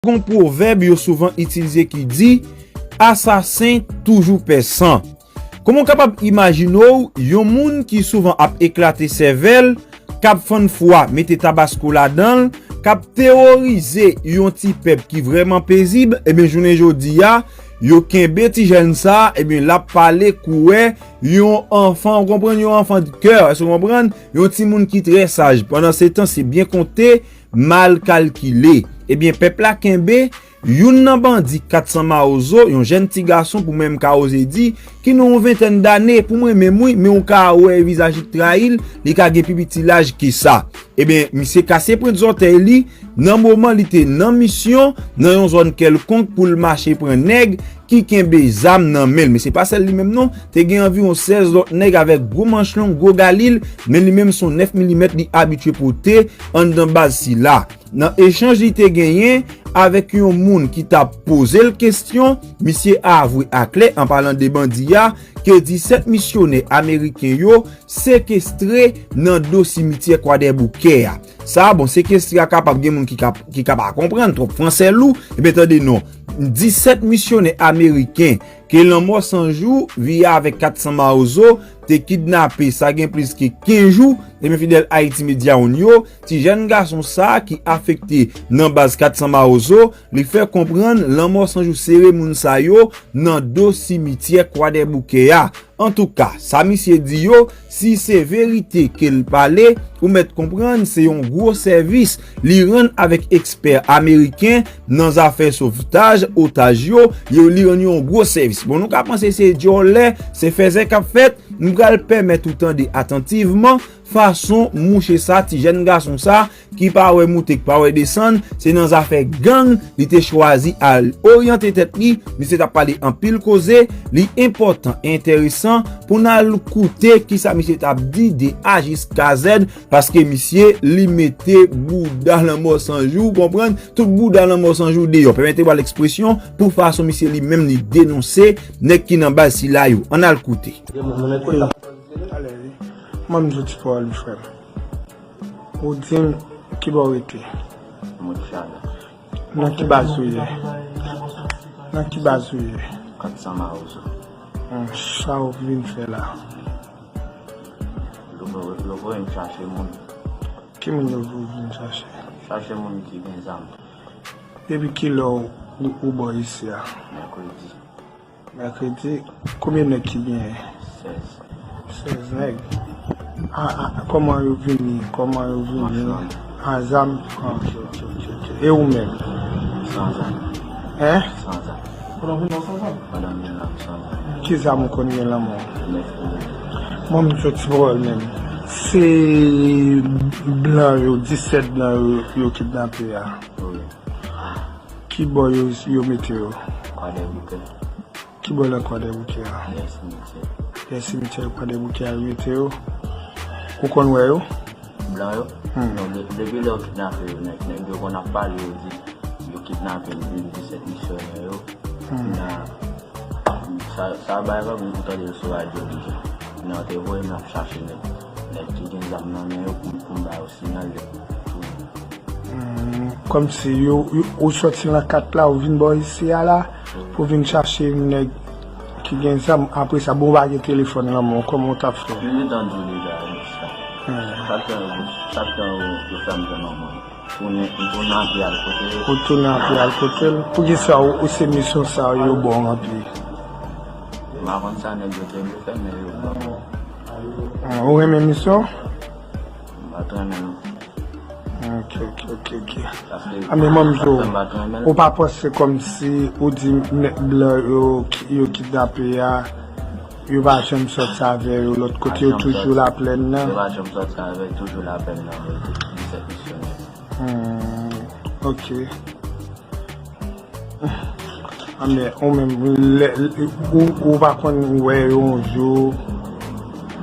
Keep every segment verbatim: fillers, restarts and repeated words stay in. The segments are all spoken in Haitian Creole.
Gon pwovèb yo souvan itilize ki di, asasen toujou pè san. Kòman w kapab imajine w yon moun ki souvan ap eklate sèvèl, k ap fann fwa, mete tabasko ladan l, k ap teworize yon ti pèp ki vrèman pezib, ebyen, jounen jodi a, yo kenbe ti jèn sa a, ebyen, l ap pale kouwè yon anfan, w konprann, yon anfan de kè, èske w konprann? Yon timoun ki trè saj. Pandan se tan, se byen konte, mal kalkile. Ebyen, pèp la kenbe youn nan bandi kat san mawozo, yon jèn ti gason pou mwen m ka oze di, ki nan yon ventèn dane, pou mwen menm wi, men w ka wè vizaj li trayi l, li ka gen pi piti laj ke sa. Ebyen, misye kase pwent zòtèy li, nan moman li te nan misyon, nan yon zòn kèlkonk pou l mache pran nèg ki kenbe zam nan men l. Men se pa sèl li menm non, te gen anviwon sèz lòt nèg avèk gwo manch long, gwo galil, men li menm se yon nèf milimèt li abitye pote anndan baz sila. Nan echanj li te genyen avèk yon moun ki t ap poze l kesyon, misye avwe aklè, an palan de bandi a, ke disèt misyonè ameriken yo sekestre nan do simityè Kwadèboukè a. Sa, bon, sekestre a kapab gen moun ki ka, ki ka pa konprann, twòp fransè lou, ebyen tande non. Disèt misyonè ameriken ke Lanmò San Jou, Viya avèk kat san Mawozo, te kidnape, sa gen plis ke kenz jou, ebyen fidèl Ayiti Medya One yo, ti jèn gason sa a ki afekte nan baz kat san Mawozo, li fè konprann Lanmò San Jou sere moun sa yo nan do simityè Kwadèboukè a. Antouka, sa misye di yo, si se verite ke l pale, ou mèt konprann se yon gwo sèvis li rann avèk ekspè ameriken nan zafè sovtaj otaj yo, yo li rann yo yon gwo sèvis. Bon, nou ka panse se djòlè, se fèzè k ap fèt, m pral pèmèt ou tande atantivman fason mouche sa, ti jèn gason sa, ki pa wè moute, ki pa wè desann, se nan zafè gang li te chwazi al oryante tèt li. Misye t ap pale anpil koze, li enpòtan, enteresan pou n al koute kisa misye t ap di de A jiska Z, paske misye li mete bouda Lanmò San Jou, ou konprann, tout bouda Lanmò San Jou deyò. Pèmète m ba l ekspresyon pou fason misye li menm li denonse nèg ki nan baz sila yo. Ann al koute. Mwen m di w ti pawòl wi frè m. Ou di m ki bò w rete? Mont Chalè. Nan ki baz ou ye? Nan ki baz ou ye? Kat san Mawozo. Hmm, sa w vin fè la? Yo, yo, yo voye m chache moun. Ki moun yo voye w vin chache? Chache moun ki gen zam. Depi kilè w, ou, ou bò isi a? Mèkredi. Mèkredi, konbyen nèg ki genyen? Sèz. Sèz nèg. A, a, kòman yo vini? Kòman yo vini? Ansanm. A zam? A, ok, ok, ok, ok. E ou menm? San zam. Hein? San zam. Pandan vin la san zam? Pandan vin la san zam. Ki zam ou konn gen nan men w? Nèf milimèt. Mwen, m soti pawòl menm. Se blan yo, disèt blan yo, yo kidnape a. Wi. Ki bò yo, yo mete yo? Kwadèboukè. Ki bò nan Kwadèboukè a? Dèyè simityè. Dèyè simityè Kwadèboukè a yo mete yo. Ou konn wè yo? Blan yo? Hmm. Non, de-, depi lè yo kidnape yo, nèg, nèg yo konn ap pale, yo di yo kidnape l, yo di se misyonè yo. Hmm. Nan, sa, sa bay pa moun pou tande l sou radyo deja. Nan te voye m ap chache nèg, nèg ki gen zam nan men yo pou, pou m ba yo siyal yo tounen. Hmm, kòmsi yo, yo, ou soti nan kat la, ou vin bò isi a la, pou vin chache yon nèg ki gen zam. Apre sa, bon, ou pa gen telefòn nan men w, kòman w t ap fè? M gentan di w deja, sa. Hmm. Chak tan yo, chak tan yo, yo fè m jwenn yon moun. Tounen, m tounen antre al kote yo. Ou tounen antre al kote l? Poukisa ou, ou se misyon sa yo ba w ranpli? M pa konn sa nèg yo te vle fè, men yo ban m. Ah, ou renmen misyon? M pa t renmen non. Ok, ok, ok, ok. Paske, ah, men mwen m di w, ou pa panse kòmsi ou di nèg blan yo, yo kidnape a, yo pa janm sòti avè yo lòt kote, yo toujou Laplèn nan? Yo pa janm sòti avè, toujou Laplèn nan, disèt misyonè. Hmm, ok. Anben, ou menm, lè, ou, ou pa konn wè yo yon jou?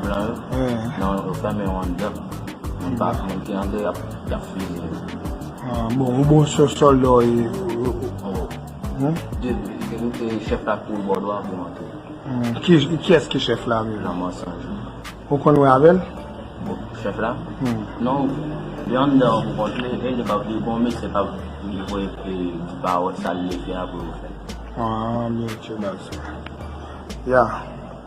Blan yo? Eh. Non, yo fèmen yo anndan. Moun pa, moun ki anndan, y ap, y ap fize yo. Ah, bon, ou bon sou sòlda w ye. Oh. Hmm? De, de, de, chèf la kou bò dwat pou antre. Hmm, ki, kiyès ki chèf la menm? Lanmò San Jou. Ou konn wè avè l? Bon, chèf la? Hmm. Non, li anndan pou kont li, e li pa vle bon mesye pa Li pou di pawòl sa l leve apre ou fè. Ah, byen, ok, baz. Ya.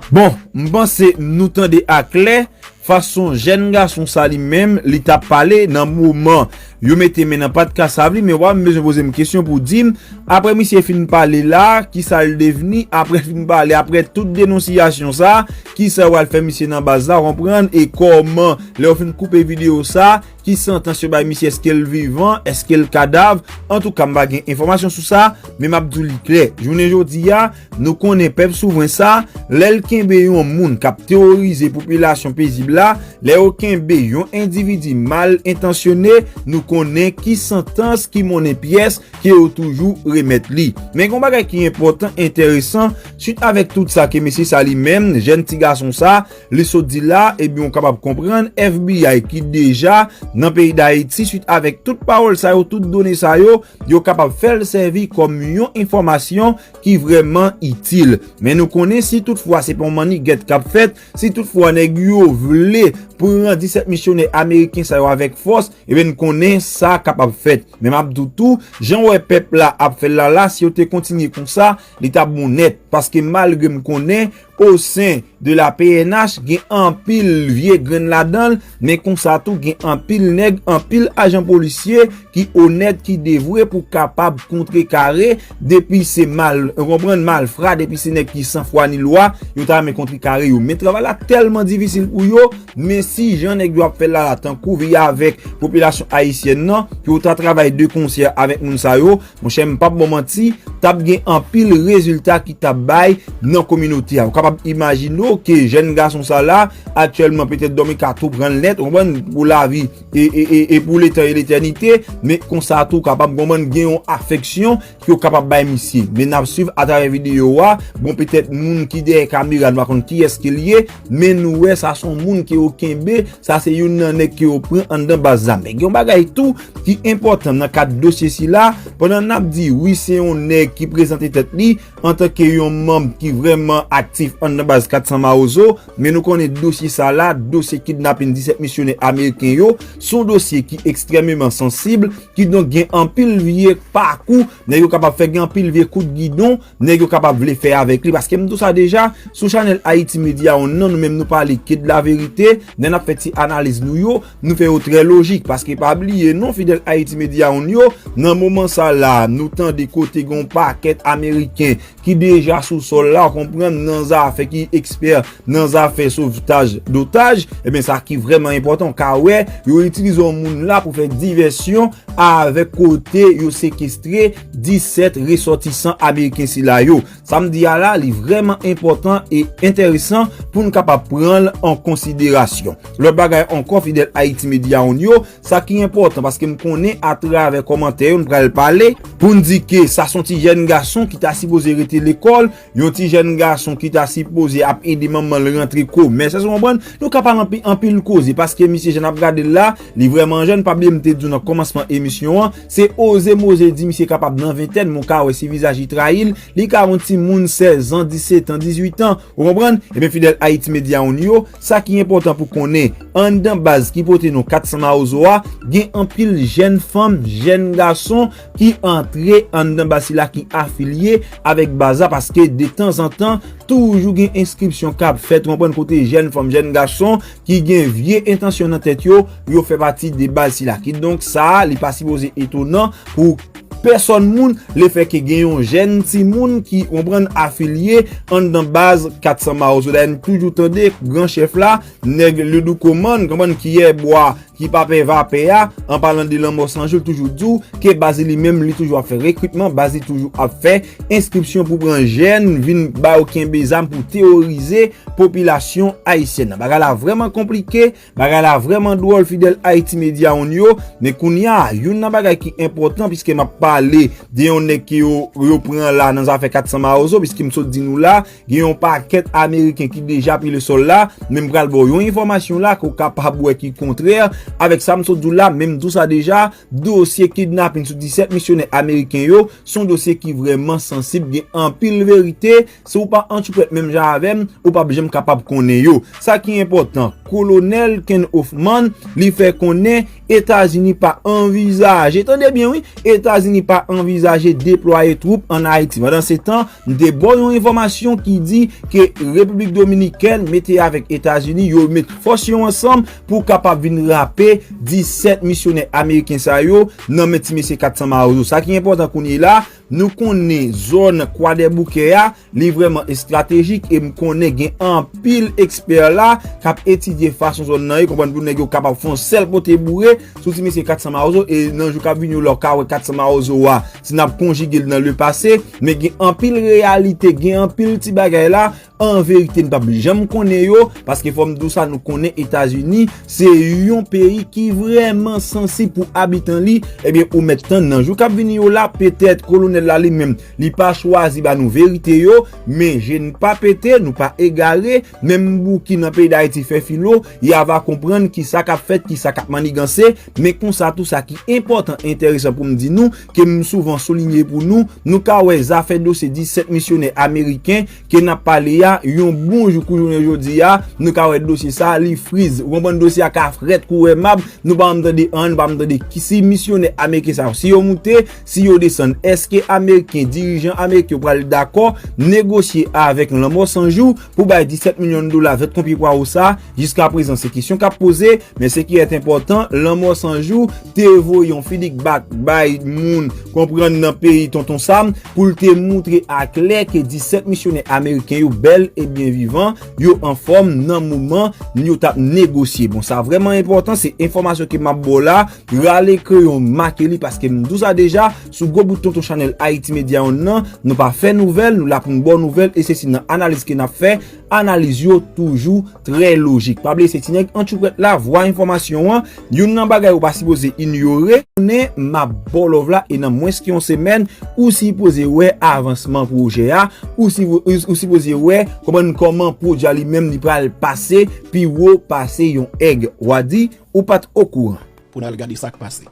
Bon, m panse nou tande aklè fason jèn gason sa li menm li t ap pale nan moman yo mete men nan pat kasav li, men w ap bezwen poze m kesyon pou di m, apre misye fin pale la, kisa l devni, apre l fin pale, apre tout denonsiyasyon sa, kisa yo al fè misye nan baz la, w konprann, e kòman, lè yo fin koupe videyo sa, ki santans yo bay misye, èske l vivan, èske l kadav, antouka m pa gen enfòmasyon sou sa, men m ap di w li klè, jounen jodi a, nou konnen pèp souvren sa, lè l kenbe yon moun k ap teworize popilasyon pezib la, lè yo kenbe yon endividi mal entansyone, nou konnen ki santans, ki monnen pyès ke yo toujou remèt li. Men gen yon bagay ki enpòtan, enteresan, swit avèk tout sa ke mesye sa li menm, jèn ti gason sa, li sot di la, ebyen ou kapab konprann F B I ki deja nan peyi Dayiti, swit avèk tout pawòl sa yo, tout done sa yo, yo kapab fè l sèvi kòm yon enfòmasyon ki vrèman itil. Men nou konnen si toutfwa se pa yon mannigèt k ap fèt, si toutfwa nèg yo vle pran disèt misyonè ameriken sa yo avèk fòs, ebyen n konnen sa kapab fèt. Men m ap di w tou, jan w wè pèp la ap fè l la la, si yo te kontinye konsa, li t ap bon nèt. Paske malgre m konnen, o sen de la P N H, gen anpil vye grenn ladan l, men konsa tou gen anpil nèg, anpil ajan polisye ki onèt, ki devwe pou kapab kontrekare, depi se mal, ou konprann, malfra, depi se nèg ki san fwa ni lwa, yo ta renmen kontrekare yo. Men travay la tèlman difisil pou yo, men si jan nèg yo ap fè l la la, tankou veye avèk popilasyon ayisyèn nan, pou yo ta travay de konsè avèk moun sa yo, monchè, m p ap ba w manti, t ap gen anpil rezilta ki t ap bay nan kominote a. Ou kapab imajine w ke jèn gason sa la, aktyèlman, petèt dòmi ka tou pran l nèt, ou konprann, pou lavi e, e, e, e pou letan e letènite, men konsa tou kapab, konprann, gen yon afeksyon ke w kapab bay misye. Men n ap swiv atravè videyo a, bon, petèt moun ki dèyè kamera, nou pa konn kiyès ke l ye, men nou wè sa se yon moun ke yo kenbe, sa se youn nan nèg ke yo pran anndan baz la. Men gen yon bagay tou ki enpòtan nan kad dosye sila, pandan n ap di wi se yon nèg ki prezante tèt li antanke yon manm ki vrèman aktif anndan baz kat san Mawozo, men nou konnen dosye sa la, dosye kidnapin disèt misyonè ameriken yo, se yon dosye ki ekstrèmeman sansib, kidonk gen anpil vye pakou nèg yo kapab fè, gen anpil vye kout gidon nèg yo kapab vle fè avèk li. Paske m di w sa deja, sou chanèl Haïti Media One nan, nou menm nou pale ke de la verite, lè n ap fè ti analiz nou yo, nou fè yo trè lojik. Paske pa bliye non, fidèl Haïti Media One yo, nan moman sa la, nou tande kote gen yon pakèt Ameriken ki deja sou sòl la, w konprann, nan zafè ki ekspè nan zafè sovtaj dotaj, ebyen sa ki vrèman enpòtan, w ka wè, yo itilize yon moun la pou fè divèsyon avèk kote yo sekestre disèt resòtisan ameriken sila yo. Sa m di a la, li vrèman enpòtan e enteresan pou n kapab pran l an konsiderasyon. Lòt bagay ankò, fidèl Haïti Media One yo, sa ki enpòtan, paske m konnen atravè kòmantè yo, n pral pale, pou n di ke sa se yon ti jèn gason ki ta sipoze rete lekòl, yon ti jèn gason ki ta sipoze ap ede manman l rantre komès. Èske w konprann? Nou ka pale anpi-, anpil koze, paske misye jan n ap gade l la, li vrèman jèn. Pa bliye m te di w nan kòmansman emisyon an, se oze moze di misye kapab nan ventèn, men w ka wè si vizaj li trayi l, li ka yon timoun sèz an, disèt an, dizuit an, ou konprann? Ebyen, fidèl Haïti Media One yo, sa ki enpòtan pou konnen, anndan baz ki pote non kat san Mawozo a, gen anpil jèn fanm, jèn gason ki antre anndan baz sila, ki afilye avèk baz la, paske detanzantan, toujou gen enskripsyon k ap fèt, ou konprann, kote jèn fanm, jèn gason ki gen vye entansyon nan tèt yo, yo fè pati de baz sila. Kidonk, sa a, li pa sipoze etonan pou pèsòn moun, lefètke gen yon jèn timoun ki, ou konprann, afilye anndan baz kat san Mawozo. Dayè, n toujou tande gran chèf la, nèg Ledoukomann, konprann, kiyè bwa ki pa pè vapè a, an palan de Lanmò San Jou, l toujou di w ke baz li menm, li toujou ap fè rekritman, baz li toujou ap fè enskripsyon pou pran jèn, vin ba yo kenbe zam pou teworize popilasyon ayisyèn nan. Bagay la vrèman konplike, bagay la vrèman dwòl, fidèl Haïti Media One yo, men kounye a, youn nan bagay ki enpòtan, piske m ap pale de yon nèg ke yo, yo pran la nan zafè kat san Mawozo, piske m sot di nou la, gen yon pakèt Ameriken ki deja pile sòl la, men m pral ba w yon enfòmasyon la ke w kapab wè ki kontrè avèk sa m sot di w la, men m di w sa deja, dosye kidnapin sou disèt misyonè ameriken yo, se yon dosye ki vrèman sansib, gen anpil verite, si w pa antreprèt menm jan avè m, ou p ap janm kapab konnen yo. Sa ki enpòtan, Kolonèl Ken Hoffman, li fè konnen Etazini pa anvizaje, tande byen wi, Etazini pa anvizaje deplwaye twoup ann Ayiti. Pandansetan, m te ba w yon enfòmasyon ki di ke Repiblik Dominikèn mete avèk Etazini, yo met fòs yo ansanm pou kapab vin rape disèt misyonè ameriken sa yo nan men ti mesye kat san Mawozo. Sa ki enpòtan kounye la, nou konnen zòn Kwadèboukè a, li vrèman estratejik e m konnen gen anpil ekspè la k ap etidye fason zòn nan ye, konprann, pou nèg yo kapab fè yon sèl pote boure sou ti mesye kat san Mawozo e nan jou k ap vini yo la w ka wè kat san Mawozo a, si n ap konjige l nan le pase, men gen anpil reyalite, gen anpil ti bagay la, an verite, n p ap janm konnen yo, paske fò m di w sa, nou konnen Etazini se yon peyi ki vrèman sansib pou abitan li. Ebyen, ou mèt tann nan jou k ap vini yo la, petèt kolonèl la li menm, li pa chwazi ba nou verite yo, men je n pa pete, nou pa egare, menm Bouki nan peyi Dayiti fè filo, y ava konprann kisa k ap fèt, kisa k ap maniganse, men konsa tou sa ki enpòtan, enteresan pou m di nou, ke m souvan soulinye pou nou, nou ka wè zafè dosye disèt misyonè ameriken ke n ap pale a, yon bon jou kou jounen jodi a, nou ka wè dosye sa, li friz. Ou konprann, dosye a ka frèt kou wè mab, nou pa janm tande anyen, nou pa janm tande ki si misyonè ameriken sa yo, si yo moute, si yo desann. Èske ameriken, dirijan ameriken yo pral dakò negosye avèk Lanmò San Jou pou bay disèt milyon dola vèt konpye pwawo sa? Jiskaprezan, se kesyon k ap poze, men se ki enpòtan, Lanmò San Jou te voye yon feedback bay moun, konprann, nan peyi Tonton Sam, pou l te moutre aklè ke disèt misyonè ameriken yo bèl e byen vivan, yo anfòm nan moman yo t ap negosye. Bon, sa vrèman enpòtan, se enfòmasyon ke m ap ba w la, rale kreyon, make li, paske m di w sa deja, sou gwo bout Tonton Chanèl Ayiti Medya One nan, nou pa fè nouvèl, nou la pou n ba w nouvèl, e se si nan analiz ke n ap fè, analiz yo toujou trè lojik. Pa bliye se ti nèg antchoupwèt la, vwa enfòmasyon an, youn nan bagay ou pa sipoze inyore. Konnen m ap ba w love la e nan mwens ke yon semèn, ou sipoze wè avansman pwojè a, ou si-, ou, ou sipoze wè, konprann kòman pwodui a li menm li pral pase pi wo pase yon èg. W a di, ou pa t okouran. Pou n al gade sa k pase.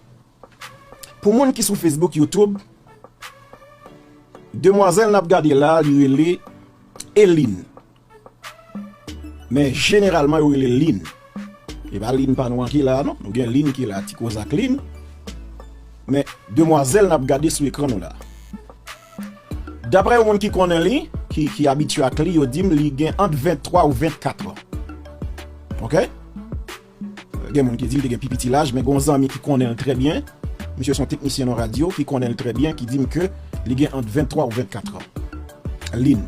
Pou moun ki sou Facebook, YouTube, demwazèl n ap gade la, li rele Elin. Men jeneralman, yo rele Lin. E pa Lin pa nou an ki la, non. Nou gen Lin ki la, Ti Kozak Lin. Men demwazèl n ap gade sou ekran nou la. Daprè yon moun ki konnen li, ki, ki abitye ak li, yo di m li gen ant venntwa ou vennkat an. Oke? Gen moun ki di li te gen pi piti laj, men gen yon zanmi ki konnen l trè byen. Misye se yon teknisyen nan radyo ki konnen l trè byen, ki di m ke li gen ant venntwa ou vennkat an. Lin.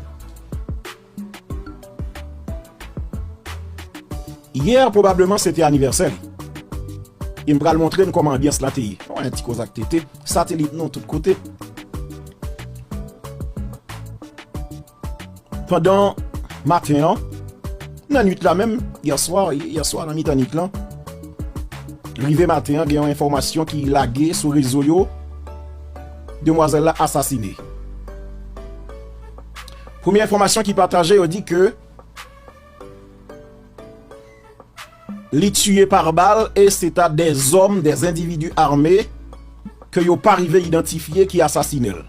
Yè, pwobableman, se te anivèsè li. E m pral montre n kòman anbyans la te ye. Wè, Ti Kozak Tete, satelit nou tout kote. Pandan maten an, nan nwit la menm, yèswa, yèswa nan mitan nwit lan, rive maten an, gen yon enfòmasyon ki lage sou rezo yo, demwazèl la asasine. Premye enfòmasyon ki pataje, yo di ke li tiye pa bal e se ta dèzòm, dèzendividi ame ke yo pa rive idantifye ki asasine l.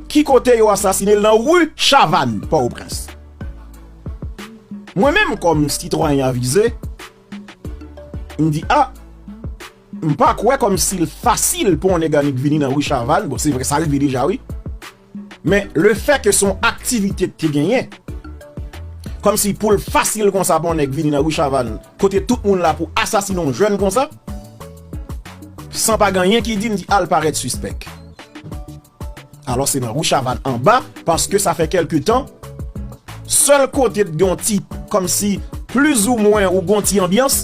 Ki kote yo asasine l? Nan ri Chavann, Pòtoprens. Mwen menm, kòm sitwayen avize, m di, a, m pa kwè kòmsi l fasil pou yon nèg annik vini nan ri Chavann. Bon, se vre, sa rive deja, wi. Men lefètke se yon aktivite k te genyen, kòmsi pou l fasil konsa pou yon nèg vini nan ri Chavann, kote tout moun la pou asasine yon jèn konsa, san pa gen anyen ki di, m di, a, l parèt sispèk. Alò, se nan ri Chavann anba, paske sa fè kèlke tan, sèl kote t gen yon ti, kòmsi plizoumwen ou gen yon ti anbyans,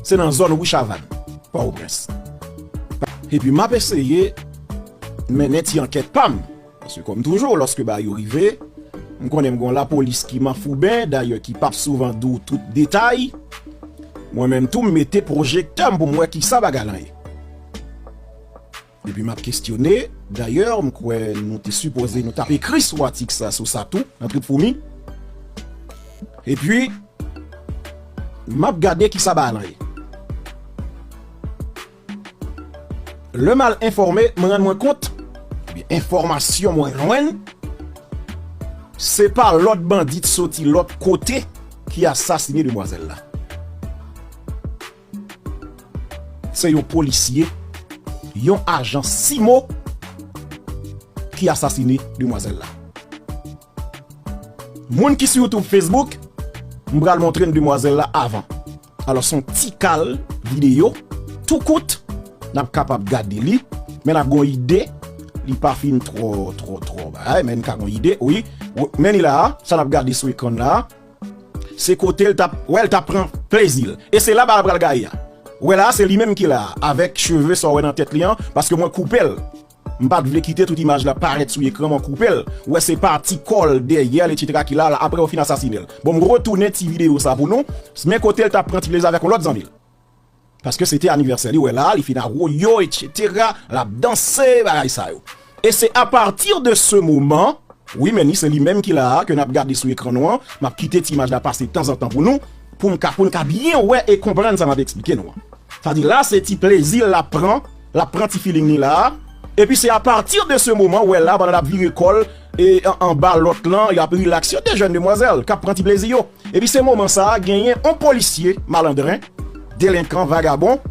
se nan zòn ri Chavann, Pòtoprens. Epi m ap eseye mennen ti ankèt pa m. Paske kòm toujou, lòske bagay yo rive, m konnen m gen yon lapolis ki manfouben, dayè ki p ap souvan di w tout detay. Mwen menm tou, m mete pwojektè m pou m wè kisa bagay lan ye. Epi m ap kesyone, dayè, m kwè nou te sipoze, nou t ap ekri sou atik sa, sou sa tou, nan Trip Foumi. Epi, m ap gade kisa bagay lan ye. Lè m al enfòme, m rann mwen kont, ebyen, enfòmasyon mwen jwenn, se pa lòt bandi t soti lòt kote ki asasine demwazèl la. Se yon polisye, yon ajan simo ki asasine demwazèl la. Moun ki sou YouTube, Facebook, m pral montre n demwazèl la avan. Alò, se yon ti kal videyo, tou kout, n ap kapab gade li, men n ap gon ide, li pa fin twò, twò, twò bagay, men n ka gon ide, wi. Men li la a, sa n ap gade sou ekran la a, se kote l t ap, wè, l t ap pran plezi l. E se la bagay la pral gaye a. Wè la a, se li menm ki la a, avèk cheve sa w wè nan tèt li an, paske mwen koupe l. M pa t vle kite tout imaj la parèt sou ekran, mwen koupe l. Wè se pati kò l, dèyè l, etsetera ki la, la, apre yo fin asasine l. Bon, m retounen ti videyo sa pou nou. Men kote l t ap pran ti plezi avèk yon lòt zanmi l. Paske se te anivèsè li, wè la, li fin awoyo, etsetera. L ap danse, bagay sa yo. E se apati de se moman, wi, men li, se li menm ki la a, ke n ap gade sou ekran nou an. M ap kite ti imaj la pase tanzantan pou nou, pou m ka, pou n ka byen wè e konprann sa m ap eksplike nou an. Sa di la, se ti plezi l ap pran, l ap pran ti feeling li la a. Epi se apati de se moman, wè la, pandan l ap vire kò l, e an, anba lòt lan, y ap rilaks, yo de jèn demwazèl k ap pran ti plezi yo. Epi se moman sa a, genyen yon polisye malandren, delenkan, vagabon,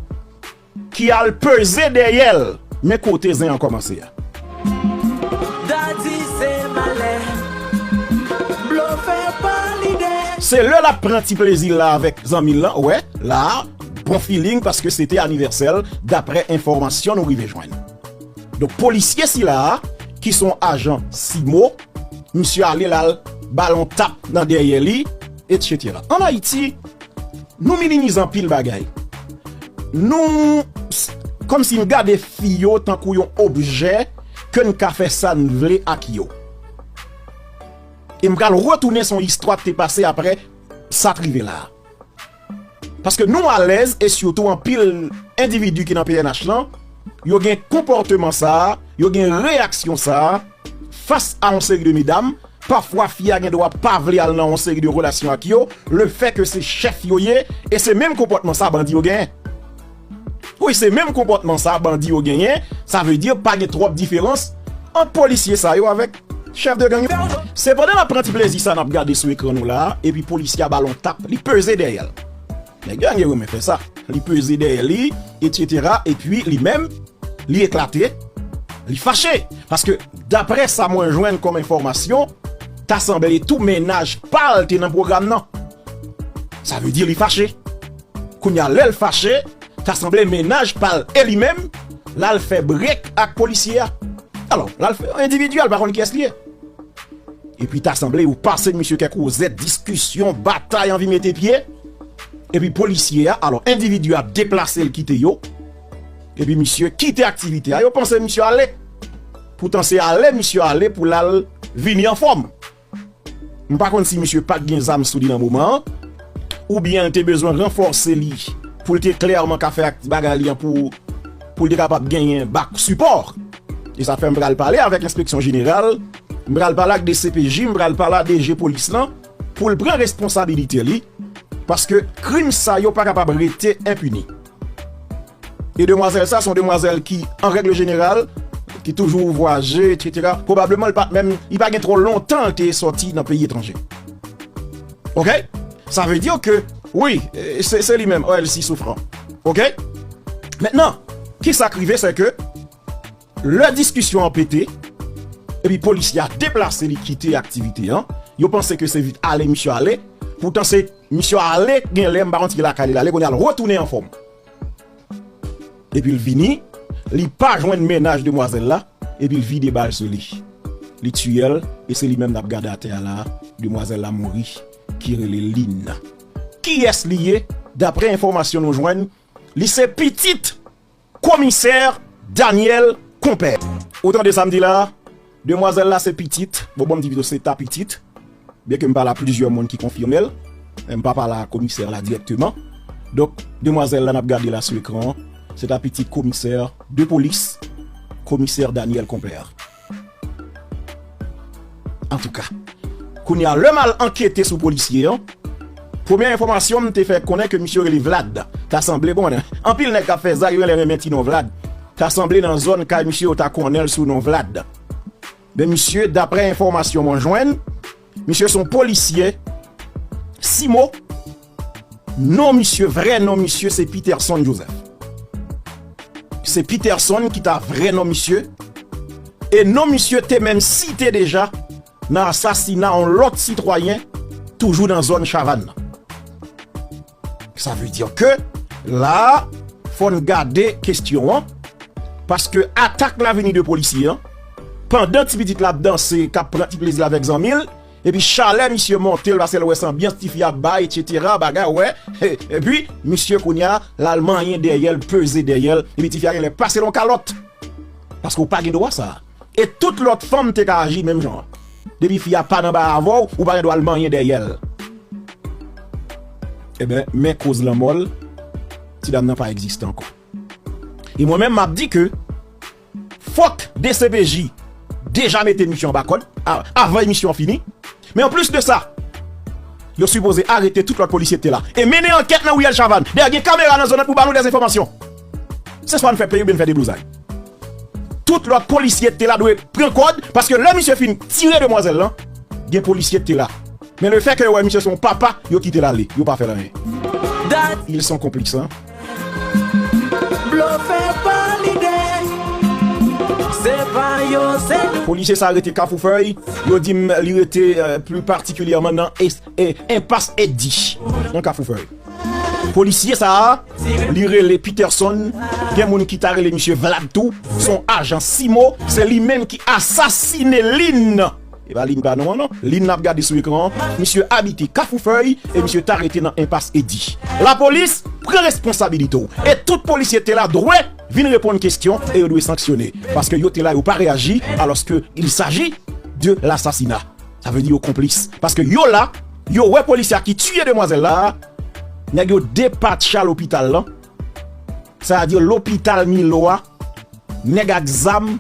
ki al peze dèyè l. Men kote zen an kòmanse a. Daddy se malè, blofè pa lide. Se lè l ap pran ti plezi l la avèk zanmi l lan, wè, la, bon feeling, paske se te anivèsè l, daprè enfòmasyon nou rive jwenn. Donk, polisye sila a, ki se yon ajan simo, misye ale l al ba l yon tap nan dèyè li, etsetera. Ann Ayiti, nou minimize anpil bagay. Nou, s-, kòmsi n gade fi yo tankou yon objè ke n ka fè sa n vle ak yo. E m pral retounen sou yon istwa k te pase apre sa t rive la a. Paske nou alèz, e sitou anpil endividi ki nan P N H lan, yo gen konpòteman sa a, yo gen reyaksyon sa a, fas a yon seri de medam, pafwa fi a gen dwa pa vle al nan yon seri de relasyon ak yo, lefètke se chèf yo ye, e se menm konpòtman sa a bandi yo genyen. Wi, se menm konpòtman sa a bandi yo genyen, sa vle di pa gen twòp diferans ant polisye sa yo avèk chèf de gang yo. Sepandan, n ap pran ti plezi sa n ap gade sou ekran nou la a, epi polisye a ba l yon tap, li peze dèyè l. Nèg yo renmen fè sa. Li peze dèyè li, etsetera, epi li menm, li eklate, li fache. Paske, daprè sa mwen jwenn kòm enfòmasyon, ta sanble tou mennaj pa l te nan pwogram nan. Sa vle di li fache. Kounye a, lè l fache, ta sanble mennaj pa l e li menm, l al fè brek ak polisye a. Alò, l al fè endividyèl, pa konn kiyès li ye. Epi ta sanble yo pase misye kèk wozèt, diskisyon, batay, anvi mete pye. Epi polisye a, alò, endividi a deplase l kite yo. Epi misye kite aktivite a, yo panse misye ale. Poutan se ale misye ale pou l al vini anfòm. M pa konn si misye pa t gen zam sou li nan moman an, oubyen l te bezwen ranfòse li pou l te klèman ka fè ak bagay li an pou, pou l te kapab genyen bak sipò. E sa fè m pral pale avèk enspeksyon jeneral, m pral pale ak D C P J, m pral pale ak D G polis lan, pou l pran responsabilite li, paske krim sa yo pa kapab rete enpini. E demwazèl sa, se yon demwazèl ki, an règ jeneral, ki toujou vwayaje, etsetera. Pwobableman, li pa t menm, li pa gen twò lontan l te sòti nan peyi etranje. Oke? Sa vle di ke, wi, e, se, se li menm, O L C Souffrant. Oke? Mentnan, ki sa k rive, se ke lè diskisyon an pete, epi polisye a deplase, li kite aktivite an, yo panse ke se vit ale misye ale, poutan se misye ale, gen lè m pa konn si lakay li l ale, kounye a l retounen anfòm. Epi l vini, li pa jwenn mennaj demwazèl la, epi l vide bal sou li. Li tiye l, e se li menm n ap gade atè a la, demwazèl la mouri, ki rele Lina. Kiyès li ye? Daprè enfòmasyon nou jwenn, li se pitit komisè Daniel Compère. Ou tande sa m di la? Demwazèl la se pitit, bon, bon, m di pito se ta pitit. Byenke m pale a plizyè moun ki konfime l, men m pa pale a komisè la dirèkteman. Donk, demwazèl la n ap gade la sou ekran an, se ta pitit komisè de polis, komisè Daniel Compère. Antouka, kounye a, lè m al ankete sou polisye an, premye enfòmasyon m te fè konnen ke misye rele Vlad. Ta sanble, bon, anpil nèg k ap fè zak, yo genlè renmen ti non Vlad. Ta sanble nan zòn kay misye yo ta konnen l sou non Vlad. Men misye, daprè enfòmasyon mwen jwenn, misye se yon polisye simo. Non misye, vrè non misye se Peterson Joseph. Se Peterson ki ta vrè non misye. E non misye te menm site deja nan asasina yon lòt sitwayen, toujou nan zòn Chavann nan. Sa vle di ke la, fò n gade kesyon an, paske atak la vini de polisye an, pandan ti pitit la ap danse, k ap pran ti plezi l avèk zanmi l, epi chalè misye monte l, paske l wè se anbyans tifi ap bay, etsetera, bagay, wè. Epi, misye kounye a, l al manyen dèyè l, peze dèyè l, epi tifi a genlè pase l yon kalòt. Paske w pa gen dwa sa. E tout lòt fanm te ka aji menm jan an. Depi fi a pa nan bagay avè w, ou pa gen dwa al manyen dèyè l. Ebyen, men koz lanmò l, ti dam nan pa egziste ankò. E mwen menm, m ap di ke fòk D C P J deja mete misye anba kòd, a- avan emisyon an fini. Men anplis de sa, yo sipoze arete tout lòt polisye ki te la. E mennen ankèt nan riyèl Chavann. Dayè, gen kamera nan zòn nan pou ba nou dèzenfòmasyon. Se swa n fè peye oubyen n fè deblozay. Tout lòt polisye ki te la dwe pran kòd, paske lè misye fin tire demwazèl lan, gen polisye ki te la. Men lefètke yo wè misye se yon papa, yo kite l ale, yo pa fè l anyen. Ils sont complices, hein? Blofè pa lidè. Se pa yo, se nou. Polisye sa rete Kafou Fèy, yo di m li rete, euh, pli patikilyèman nan es- e- Enpas Eddy, nan Kafou Fèy. Polisye sa a, li rele Peterson, gen moun ki ta rele misye Vlad tou, se yon ajan Simo, se li menm ki asasine Lin. E pa Lin pa non an non. Lin n ap gade sou ekran an, misye abite Kafou Fèy e misye ta rete nan Enpas Eddy. Lapolis, pran responsabilite w. E tout polisye te la dwe vin reponn kesyon e yo dwe sanksyone. Paske yo te la, yo pa reyaji, alòske il s'agit de l'assassinat. Sa vle di yo konplis. Paske yo la, yo wè polisye a ki tiye demwazèl la, nèg yo depatcha lopital lan. Sa vle di lopital Milo a, nèg ak zam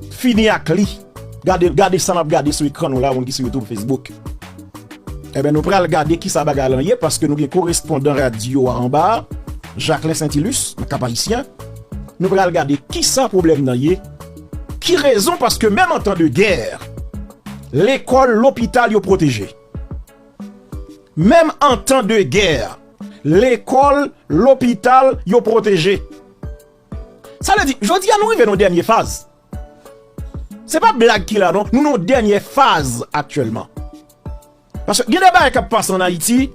fini ak li. Gade, gade sa n ap gade sou ekran nou la, moun ki sou YouTube, Facebook. Ebyen, nou pral gade kisa bagay lan ye, paske nou gen korespondan radyo a anba a, Jacquelin Saintilus, nan Cap-Haïtien. Nou pral gade kisa pwoblèm nan ye, ki rezon, paske menm an tan de gè, lekòl, lopital, yo pwoteje. Menm an tan de gè, lekòl, lopital, yo pwoteje. Sa vle di, jodi a nou rive nan dènye faz. Se pa blag ki la non, nou nan dènye faz aktyèlman. Paske gen de bagay k ap pase ann Ayiti,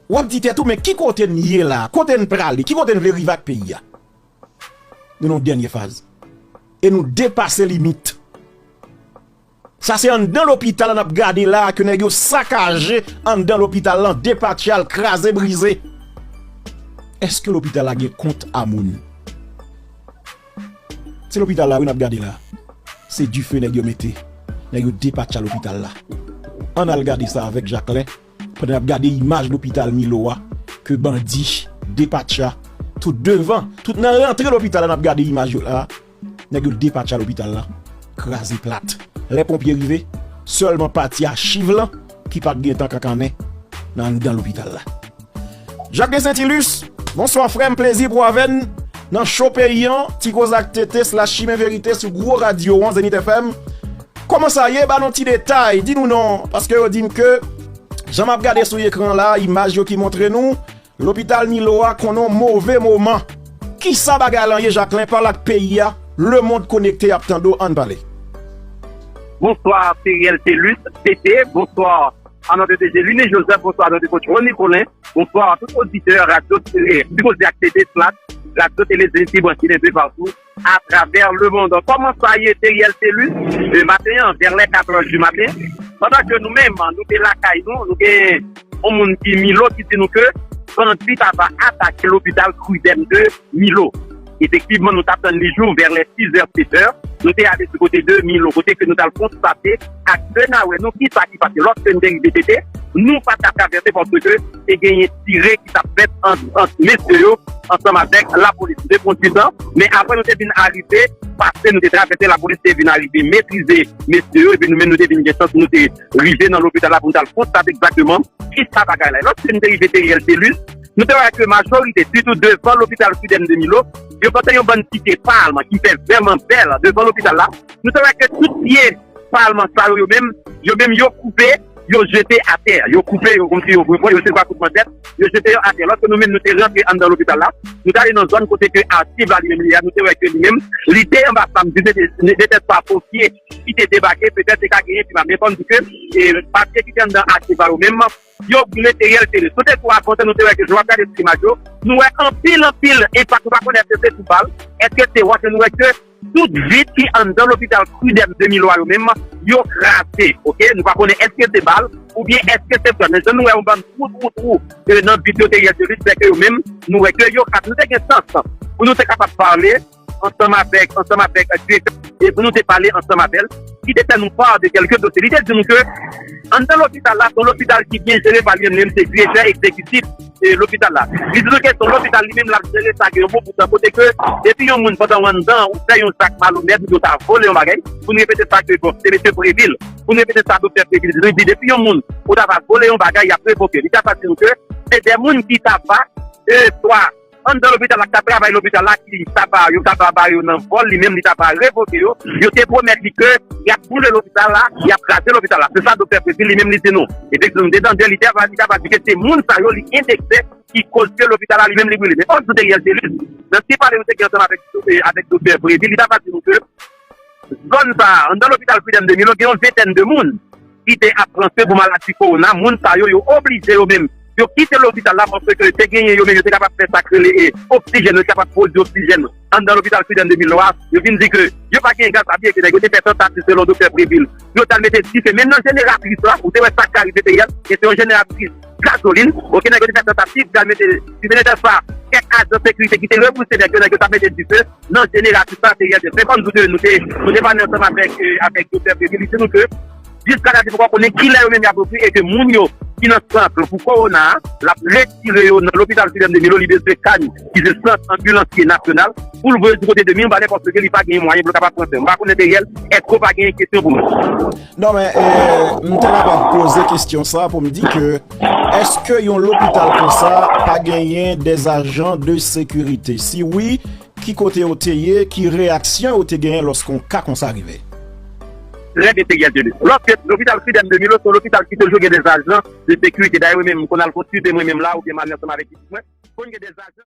w ap di tèt ou, men ki kote n ye la? Kote n prale? Ki kote n vle rive ak peyi a? Nou nan dènye faz. E nou depase limit. Sa se anndan lopital la n ap gade la a ke nèg yo sakaje anndan lopital lan, depatcha l, kraze, brize. Èske lopital la gen kont a moun? Se lopital la wi n ap gade la. Se dife nèg yo mete. Nèg yo depatcha lopital la. Ann al gade sa avèk Jacquelin. Pandan n ap gade imaj lopital Milo a, ke bandi depatcha tout devan, tout nan rantre lopital la, n ap gade imaj yo la. Nèg yo depatcha lopital la, kraze plat. Lè ponpye rive, sèlman pati achiv lan ki pa t gentan kankannen nan anndan lopital la. Jacques Saintilus, bonswa frè m, plezi pou w avè n nan cho peyi an, Ti Koze ak Tete slash Chimen Verite sou gwo radyo an, Zenith F M. Kòman sa ye? Ba nou ti detay, di nou non, paske yo di m ke jan m ap gade sou ekran la, imaj yo ki montre nou, lopital Milo a konnen yon move moman. Kisa bagay lan ye, Jacquelin? Pale ak peyi a, lemonn konekte ap tande w, ann pale. Bonswa, Teriel Telus, Tete, bonswa, a non de D J Lini Joseph, bonswa, a non de coach Ronnie Colin, bonswa, a tout oditè radyo, eh, Ti Koze ak Tete, slash, radyo tele Zenith ki branche un peu partout à travers le monde. Kòman sa ye, Teriel Telus? E maten an, vers les quatre heures du matin, pandan ke nou menm, nou te lakay nou, nou gen yon moun ki Milo ki di nou ke bandi ta va atake lopital Cridem de Milo. Efektivman, nou t ap tann li jou vers les six heures, sept heures. Nou te ale sou kote de Milo, kote ke nou t al konstate ak de nawè nou kisa ki pase. Lòske n te rive Tete, nou pa t ka travèse paske te genyen tire ki t ap fèt ant, ant mesye yo ansanm avèk lapolis. Nou te pran ti tan, men apre nou te vin arive, paske nou te travèse, lapolis te vin arive metrize mesye yo, epi nou menm nou te vin gen chans, nou te rive nan lopital la pou nou t al konstate egzakteman kisa bagay la ye. Lòske n te rive Teriel Telus, nou te wè ke majorite, sitou devan lopital Cridem de Milo, yo plante yon bann pye palm ki fè vrèman bèl devan lopital la. Nou te wè ke tout pye palm sa yo, yo menm, yo menm yo koupe, yo jete atè, yo koupe yo kòmsi yo, yo, yo se pa kout mantèt, yo jete yo atè. Lòske nou menm, nou te rantre anndan lopital la, nou t ale nan zòn kote ke achiv la li menm li ye a, nou te wè ke li menm, li te anba flam, di se te, petèt pa pomfye ki te debake, petèt te ka genyen pi mal. Men fò n di ke, e, papye ki te anndan achiv la yo menm, yo boule Teriel Thelus. Nou te tou avanse, nou te wè ke jan w ap gade sou imaj yo, nou wè anpil, anpil enpak, nou pa konnen èske se tou bal, èske se wòch, nou wè ke tout vit ki anndan lopital Freedom de Milo a yo menm, yo kraze, oke? Nou pa konnen èske se bal, oubyen èske se frè. Men jan nou wè yon bann twou, twou, twou, e, nan vit yo te ye sou li, se ke yo menm, nou wè ke yo kraze. Nou te gen sans pou nou te kapab pale ansanm avèk, ansanm avèk, e, direktè, e pou nou te pale ansanm avè l, ki te fè nou pa de kèlke dosye. Li te di nou ke anndan lopital la, se yon lopital ki byen jere pa li menm, li menm se direktè egzekitif e, lopital la. Li di nou ke se yon lopital li menm l ap jere sa gen yon bon bout tan, kote ke depi yon moun pandan w anndan, ou fè yon zak malonèt, oubyen w ta vole yon bagay, pou n repete sa ke, bon, se mesye Previl, pou n repete sa doktè Previl di nou, li di depi yon moun ou ta va vole yon bagay, y ap revoke. Li ta va di nou ke se de moun ki ta va, e, swa anndan lopital la, ki ta travay lopital la, ki ta va, yo ta va ba yo nan vòl, li menm li ta va revoke yo. Yo te pwomèt li ke y ap boule lopital la, y ap kraze lopital la. Se sa doktè Previl li menm li di nou. Epi nou te tande li te va, li ta va di ke se moun sa yo li endekse ki koz ke lopital la li menm li brile. Men fò n di Teriel Thelus, nan ti pale nou te gen ansanm avèk, e, avèk doktè Previl, li ta va di nou ke zòn sa a, anndan lopital Freedom de Milo, gen yon ventèn de moun ki te ap pran swen pou maladi kowona. Moun sa yo, yo oblije yo menm, yo kite lopital la paske te genyen yo menm, yo te kapab fè sa k rele, e, oksijèn, yo te kapab pwodui oksijèn anndan lopital Freedom de Milo a. Yo vin di ke yo pa gen gaz a byen ke nèg yo te fè tantativ selon doktè Previl. Yo t al mete dife menm nan jeneratris la, ou te wè sa k rive peyi a, e se yon jeneratris gazolin, oke, nèg yo te fè tantativ, t al mete dife, se te sa, kèk ajan sekirite ki te repouse nèg yo, nèg yo t ap mete dife nan jeneratris la, te yè, se konn nou te, nou te, nou te pale ansanm avèk, e, avèk doktè Previl, li di nou ke jiska la, se poko konnen kilè yo menm y ap repri e ke moun yo ki nan sant pou kowona a, l ap retire yo nan lopital Freedom de Milo, li bezwen kay ki se sant anbilansye nasyonal, pou l voye di kote de Mibalè, paske li pa gen mwayen pou l kapab pran swen. M pa konnen Teriel, èske w pa gen kesyon pou mwen? Non, men, e, m te kapab poze kesyon sa pou m di ke, èske yon lopital konsa pa genyen des agents de sécurité? Si wi, ki kote yo te ye, ki reyaksyon yo te genyen lòske yon ka konsa rive? Trè byen, Teriel Thelus. Lòske lopital Freedom de Milo, se yon lopital ki toujou gen des agents de sécurité. Dayè, mwen menm, m konn al konsilte mwen menm la, oubyen m al ansanm avèk ekip mwen, konn gen des agents.